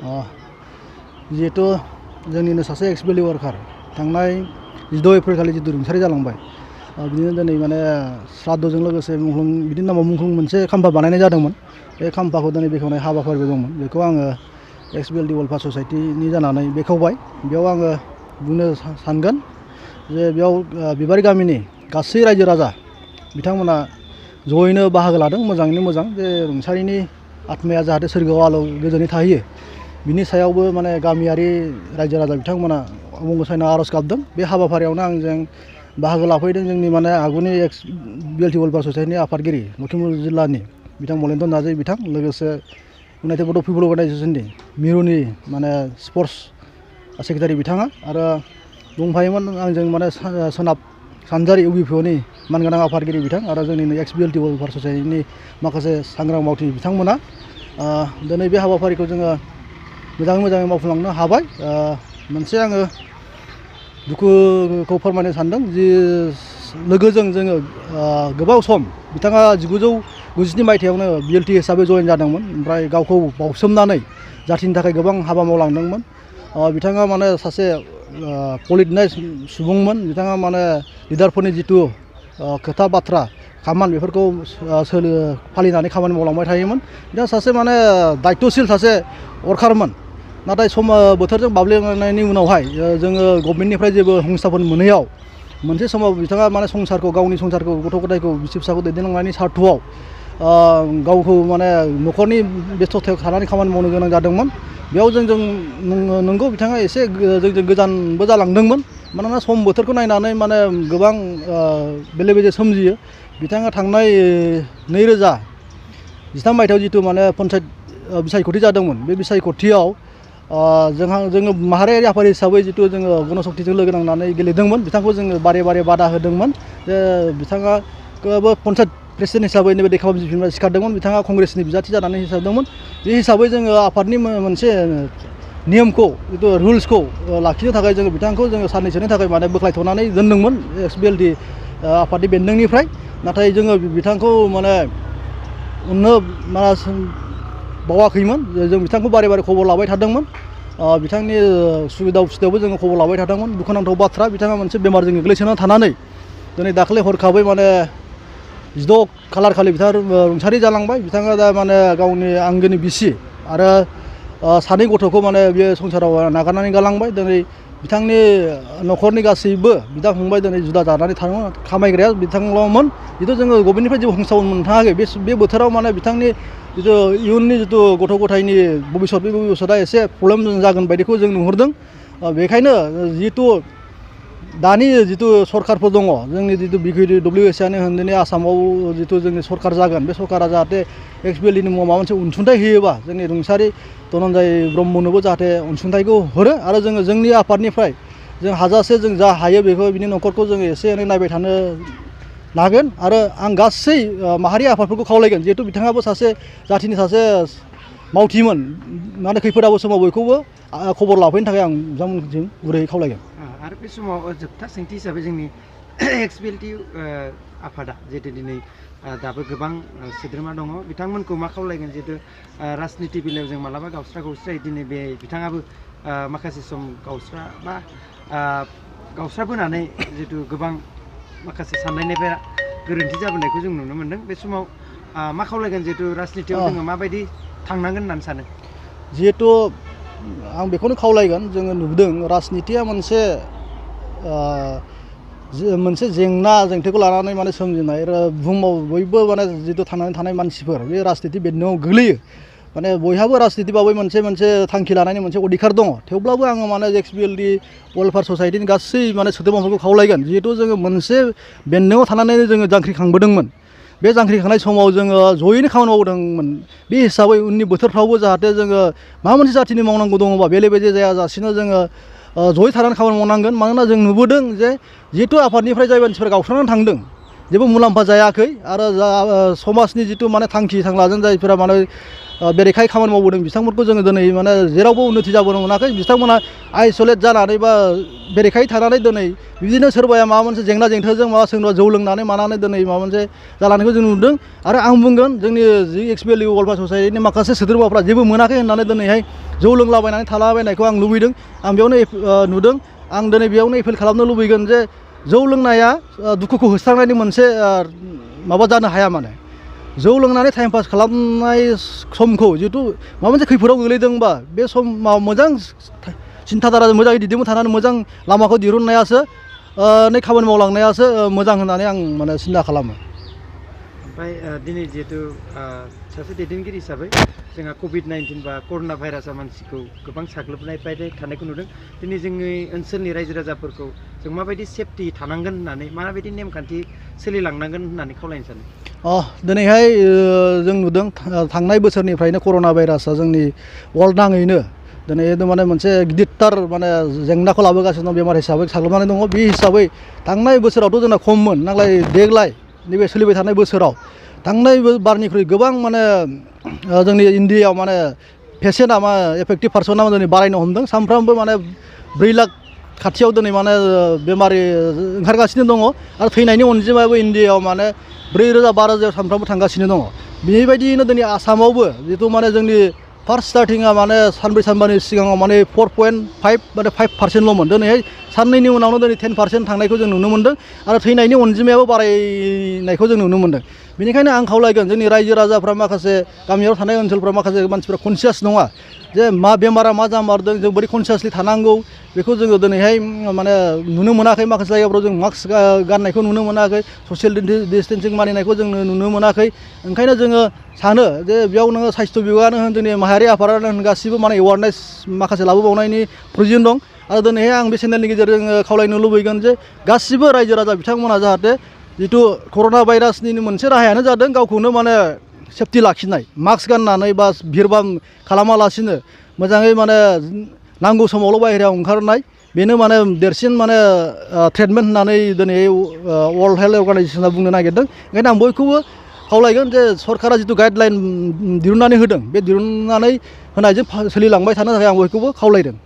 जिहेतु जोंनिनो सासे एक्स-BLT वार्कार थांनाय 16 एप्रिल खालि जितु रुंसारि जालांबाय बिदिनो दिनै माने श्राद्धजों लोगोसे बिदिनो नामाव मुंख्लं मोनसे खाम्फा बानायनाय जादोंमोन। बे खाम्फाखौ दिनै बेखेवनाय हाबाफारिबो दंमोन। बेखौ आङो एक्स-BLT वेलफेयार ससाइटिनि जानानै बेखेवबाय। बेयाव आङो बुंनो सानगोन जे बेयाव बिबारि गामिनि गासै रायजो राजा बिथांमोना जयैनो बाहागो लादों। मोजाङैनो मोजां जे रुंसारिनि आत्माया जाहाथे सोरगोआव आलो गोजोनै थाहैयो बिनि सायावबो माने गामियारि रायजो राजा बिथांमोना आबुं गसाइनाव आर'ज गाबदों। बे हाबाफारियावनो आंजों बाहागो लाफैदों जोंनि माने आगुनि एक्स-BLT वेलफेयार ससाइटिनि आफादगिरि लखिमपुर जिल्लानि बिथां मलेन्द्र नार्जारि बिथां, लोगोसे इउनाइटेड बड' पिपल अर्गानाइजेसननि मिरुनि माने स्पर्ट्स सेक्रेटारि बिथाङा आरो दंफायोमोन आंजों माने सोनाब सानजारि UBPOनि मानगोनां आफादगिरि बिथां आरो जोंनिनो एक्स-BLT वेलफेयार ससाइटिनि माखासे सांग्रां मावथि बिथांमोना दिनै बे हाबाफारिखौ जोङो मोजाङै मावफुंलांनो हाबाय। मोनसे आङो दुखुखौ फोरमायनो सानदों जि लोगोजों जोङो गोबाव सम बिथाङा 1992 मायथाइयावनो BLT हिसाबै जयेन जादोंमोन। ओमफ्राय गावखौ बावसोमनानै जाथिनि थाखाय गोबां हाबा मावलांदोंमोन। बिथाङा माने सासे पलिटिनाय सुबुंमोन। बिथाङा माने लिडारफोरनि जितु खोथा बाथ्रा खामान बेफोरखौ फालिनानै खामानि मावलांबाय थायोमोन। बिथाङा सासे माने दायित्वशील सासे वर्कारमोन। नाथाय बोथोरजों बाबलेनायनि उनावहाय जोङो गभर्नमेन्टनिफ्राय जेबो हंसाफोर मोनैयाव मोनसे समाव बिथाङा माने गावनि संसारखौ गथ' गथायखौ बिसि फिसाखौ दैदेनलांनायनि सार्थआव गावखौ माने न'खरनि बेस्थ'थायाव थानानै खामानि मावनो गोनां जादोंमोन। बेयाव जों नंगौ बिथाङा एसे जोंजों गोजानबो जालांदोंमोन। मानोना सम बोथोरखौ नायनानै माने गोबां बेले बेजे सोमजियो। बिथाङा थांनाय 2013 मायथाइयाव जितु माने पन्सायत बिसायख'थि जादोंमोन। बे बिसायख'थियाव जोङो माहारियारि आफाद हिसाबै जितु जोङो गणशक्तिजों लोगो नांनानै गेलेदोंमोन। बिथांखौ जोङो बारे बादा होदोंमोन जे बिथाङा पन्सायत प्रेसिडेन्ट हिसाबै नैबे खालामफिननो सिखारदोंमोन। बिथाङा कंग्रेसनि बिजाथि जानानै हिसाबदोंमोन। बे हिसाबै जोङो आफादनि मोनसे नियमखौ जितु रुल्सखौ लाखिनो थाखाय जोङो बिथांखौ साननैसोनि थाखाय माने बोख्लायथ'नानै दोनदोंमोन एक्स-BLT आफादनि बेन्दोंनिफ्राय। नाथाय जोङो बिथांखौ माने उननो बावाखैमोन। जों बिथांखौ बारे खबर लाबाय थादोंमोन। बिथांनि सुबिदा उसुबिदायावबो जोङो खबर लाबाय थादोंमोन। दुखुनांथाव बाथ्रा बिथाङा मोनसे बेमारजों गोग्लैसोना थानानै दिनै दाखालि हरखाबै माने 16 खालार खालि बिथाङा रुंसारि जालांबाय। बिथाङा दा माने गावनि आंगोनि बिसि आरो सानै गथ'खौ माने बे संसाराव नागारनानै गालांबाय। दिनै बिथांनि न'खरनि गासैबो बिदा फंबाय दिनै जुदा जानानै थादोंमोन। खामायग्राया बिथांल'मोन। जितु जोङो गभर्नमेन्टनिफ्राय जेबो हंसा मोननो थाङाखै। बे बोथोराव माने बिथांनि जितु इयुननि जितु गथ' गथायनि भबिसत बे भबिसतआ एसे प्रब्लेम जागोन बायदिखौ जों नुहुरदों। बेखायनो जितु दानि जितु सरकारफोर दङ जोंनि जितु WSआनो होन दिनै आसामाव जितु जोंनि सरकार जागोन बे सरकारा जाहाथे एक्स-BLTनि मुङाव माबा मोनसे अनसुंथाइ होयोबा जोंनि रुंसारि धनन्जय ब्रह्मनोबो जाहाथे अनसुंथाइखौ हरो आरो जोंनि आफादनिफ्राय जों हाजासे जों जा हायो बेखौ बिनि न'खरखौ जोङो एसे एनै नायबाय थानो लागोन। आरो आं गासै माहारि आफादफोरखौ खावलायगोन जिहेतु बिथाङाबो सासे जाथिनि सासे मावथिमोन। माने खैफोदाव समाव बयखौबो खबर लाफैनो थाखाय आं बिथांमोनजों गुरैयै खावलायगोन। आरो बे समाव जोबथा सोंथि हिसाबै जोंनि एक्स-BLT आफादा जिहेतु दिनै दाबो गोबां सोद्रोमा दङ बिथांमोनखौ मा खावलायगोन जिहेतु राजनिति बेलायाव जों मालाबा गावस्रायै दिनै बे बिथाङाबो माखासे सम गावस्राबोनानै जिहेतु गोबां माखासे साननायनिफ्राय गोरोन्थि जाबोनायखौ जों नुनो मोन्दों। बे समाव मा खावलायगोन जिहेतु राजनितियाव जोङो माबायदि थांनांगोन होननानै सानो? जिहेतु आं बेखौनो खावलायगोन जोङो नुदों राजनितिया मोनसे जेंनाखौ लानानै माने सोमजिनाय बुहुमाव बयबो माने जितु थांनानै थानाय मानसिफोर बे राजनिति बेन्दोंआव गोग्लैयो। माने बयहाबो राजनिति बाबै मोनसे थांखि लानायनि मोनसे अधिकार दङ। थेवब्लाबो आङो माने एक्स-BLT वेलफेयार ससाइटिनि गासै माने सोद्रोमाफोरखौ खावलायगोन जिहेतु जोङो मोनसे बेन्दोंआव थानानै जोङो जांख्रिखांबोदोंमोन। बे जांख्रिखांनाय समाव जोङो जयैनो खामानि मावदोंमोन। बे हिसाबै उननि बोथोरफ्रावबो जाहाथे जोङो माबा मोनसे जाथिनि मावनांगौ दङबा बेले बेजे जायाजासिनो जोङो जयै थानानै खामानि मावनांगोन। मानोना जों नुबोदों जे जिहेतु आफादनिफ्राय जाय मानसिफोरा गावस्रानानै थांदों जेबो मुलाम्फा जायाखै आरो समाजनि जितु माने थांखि थांलाजों जायफोरा माने बेरेखायै खामानि मावबोदों बिथांमोनखौ जोङो दिनै माने जेरावबो उन्नति जाबोनो मोनाखै बिथांमोना आइसलेट जानानै बा बेरेखायै थानानै दिनै बिदिनो सोरबाया माबा मोनसे जेंना जेंथोजों माबा सोरबा जौ लोंनानै मानानै दिनै माबा मोनसे जालांनायखौ जों नुदों आरो आं बुंगोन जोंनि जि एक्स-BLT वालफेयार ससाइटिनि माखासे सोद्रोमाफ्रा जेबो मोनाखै होननानै दिनैहाय जौ लोंलाबायनानै थालाबायनायखौ आं लुबैदों आं बेयावनो नुदों आं दिनै बेयावनो एपिल खालामनो लुबैगोन जे जौ लोंनाया दुखुखौ होस्रांनायनि मोनसे माबा जानो हाया माने जौ लोंनानै टाइम पास खालामनाय समखौ जिहेतु माबा मोनसे खैफोदाव गोलैदोंबा बे समाव मोजां सिन्थाधारा मोजाङै दैदेनबाय थानानै मोजां लामाखौ दिहुननायासो खामानि मावलांनायासो मोजां होननानै आं माने सिन्था खालामो। ओमफ्राय दिनै जिहेतु सासे दैदेनगिरि हिसाबै जोंहा कभिड-19 बा कर'ना भाइरासआ मानसिखौ गोबां साग्लोबनाय थानायखौ नुदों दिनै जोंनि ओनसोलनि रायजो राजाफोरखौ जों माबायदि सेफटि थानांगोन होननानै माबायदि नेमखान्थि सोलिलांनांगोन होननानै खावलायनो सानो? दिनैहाय जों नुदों थांनाय बोसोरनिफ्रायनो कर'ना भाइरासआ जोंनि वर्ल्ड नाङैनो दिनै माने मोनसे गिदिरथार माने जेंनाखौ लाबोगासिनो दं बेमार हिसाबै साग्लोबनानै दङ बे हिसाबै थांनाय बोसोरावथ' जोंना खममोन नाथाय देग्लाय नैबे सोलिबाय थानाय बोसोराव थांनाय बारनिख्रुइ गोबां माने जोंनि इन्डियायाव माने पेसेन्टआ एफेक्टिभ पार्सना दिनै बारायनो हमदों सानफ्रामबो माने 4 लाख खाथियाव दिनै माने बेमारि ओंखारगासिनो दङ आरो थैनायनि अनजिमायाबो इन्डियायाव माने 4,000-5,000 सानफ्रामबो थांगासिनो दङ बेबायदियैनो दिनै आसामावबो जिथु माने जोंनि फार्स्ट स्टार्टिंआ माने सानब्रै सानबानि सिगाङाव माने 4.5 माने 5%ल'मोन दिनैहाय साननैनि उनावनो दिनै 10% थांनायखौ जों नुनो मोन्दों आरो थैनायनि अनजिमायाबो बारायनायखौ जों नुनो मोन्दों बेनिखायनो आं खावलायगोन जोंनि रायजो राजाफ्रा माखासे गामियाव थानाय ओनसोलफ्रा माखासे मानसिफ्रा कनसियास नङा जे मा बेमारा मा जामारदों जों बोरै कनसियासलि थानांगौ बेखौ जोङो दिनैहाय माने नुनो मोनाखै माखासे जायगाफ्राव जों मास्क गाननायखौ नुनो मोनाखै ससियेल डिस्टेन्सिं मानिनायखौ जों नुनो मोनाखै ओंखायनो जोङो सानो जे बेयाव नोङो साहित्य बिभागानो होन जोंनि माहारि आफादानो होन गासिबो माने एवारनेस माखासे लाबोबावनायनि प्रयजन दं आरो दिनैहाय आं बे चेनेलनि गेजेरजों खावलायनो लुबैगोन जे गासिबो रायजो राजा बिथांमोना जाहाथे जिथु कर'ना भाइरासनि मोनसे राहायानो जादों गावखौनो माने सेफटि लाखिनाय मास्क गाननानै बा भिरबाम खालामालासिनो मोजाङै माने नांगौ समावल' बाहेरायाव ओंखारनाय बेनो माने देरसिन माने ट्रिटमेन्ट होननानै दिनै वर्ल्ड हेल्थ अर्गानाइजेसना बुंनो नागिरदों ओंखायनो आं बयखौबो खावलायगोन जे सरकारा जिथु गाइडलाइन दिहुननानै होदों बे दिहुननानै होनायजों सोलिलांबाय थानो थाखाय आं बयखौबो खावलायदों।